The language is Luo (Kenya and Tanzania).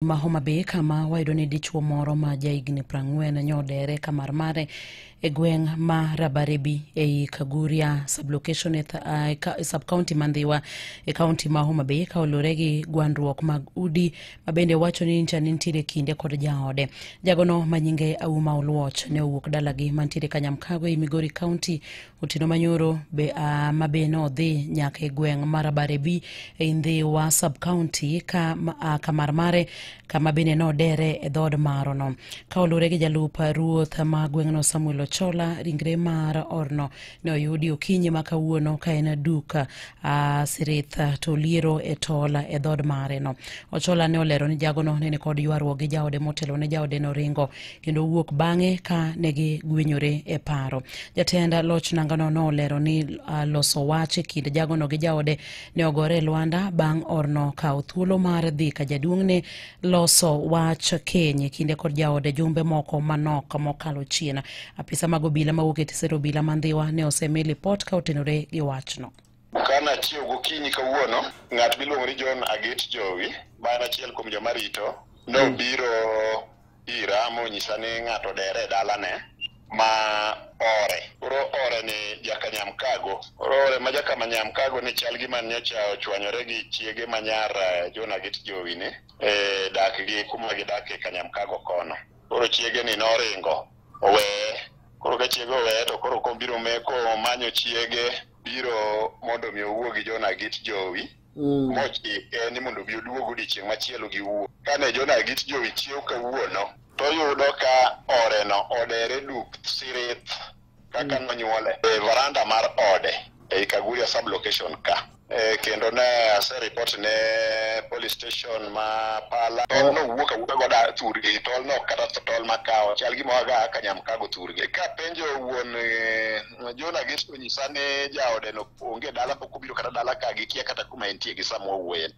Ma Homa Bay kama wayudo ni dichuo moro ma jahigni 40 nyodere kamar mare e gweng' ma Rabarebi ei Kaguria sublocation e sub-county ma Ndhiwa e kaunti ma Homa Bay ka oluwore gi gwandruok mag udi ma bende wacho ni ncha nitiere kinde kod jaode. Jagono ma nyinge Auma Oluoch ne owuok dalagi mantiere Kanyamkago ei Migori County otieno manyoro be, ma be nodhi nyaka e gweng' ma Rabarebi ei Ndhiwa sub-county ka, kamar mare kama bende nodere e dhood marono. Ka oluwore gi jalup ruoth ma gweng'no Samuel Ochola, ringre mar orno ne oyudi okinyi ma kawuono ka en duk sirith to liero e tol e dhood mare no. Ochola ne olero ni jagono ne nikod ywaruok gi jaode motelo ne jaode noringo kendo owuok bang'e ka ne gigwenyore e paro. Jatend loch nangano nolero ni loso wach e kind jagono gi jaode ne ogore e lwanda bang' orno kawo thuolo mar dhi ka jaduong'ne loso wach keny e kinde kod jaode jumbe moko manok mokalo chien. Apisa mag obila mawuok e tisero obila ma Ndhiwa ne osemi lipot ka otenore gi wachno. Kana achiew gokinyi kawuono, ng'at miluongo ni John Agit Jowi, ma en achiel kuom joma rito, nobiro ira monyisa ni ng'ato odere e dalane ma ore. Koro ore ni jaka Nyamkago. Koro ore ma jaka Nyamkago ni chal gima nyocha ochwanyore gi chiege ma nyar John Agit Jowi ni e dak gi kuma gidake Kanyamkago kono. Koro chiege ni noringo oweye. Koro ka chiege oweye to koro kobiro meko manyo chiege biro mondo mi owuo gi John Agit Jowi mochike ni mondo obi oduog odiochieng' machielo giwuo. Kane John Agit Jowi chiew kawuono toyudo ka oreno odere duk sirith kaka nonyuole e varanda mar ode ei Kaguria sub-location ka. Kendo ne aseripot ne police station ma Pala. Tol no wuok awuoka goda thurgi, tol no kata tol makawo chal gima waga Kanyamkago thurgi. Kapenjo wuon John Agit to nyisa ni jaode no onge dala, pok obiro kata dala ka, gikia kata kuma entie gi sama wawuoye.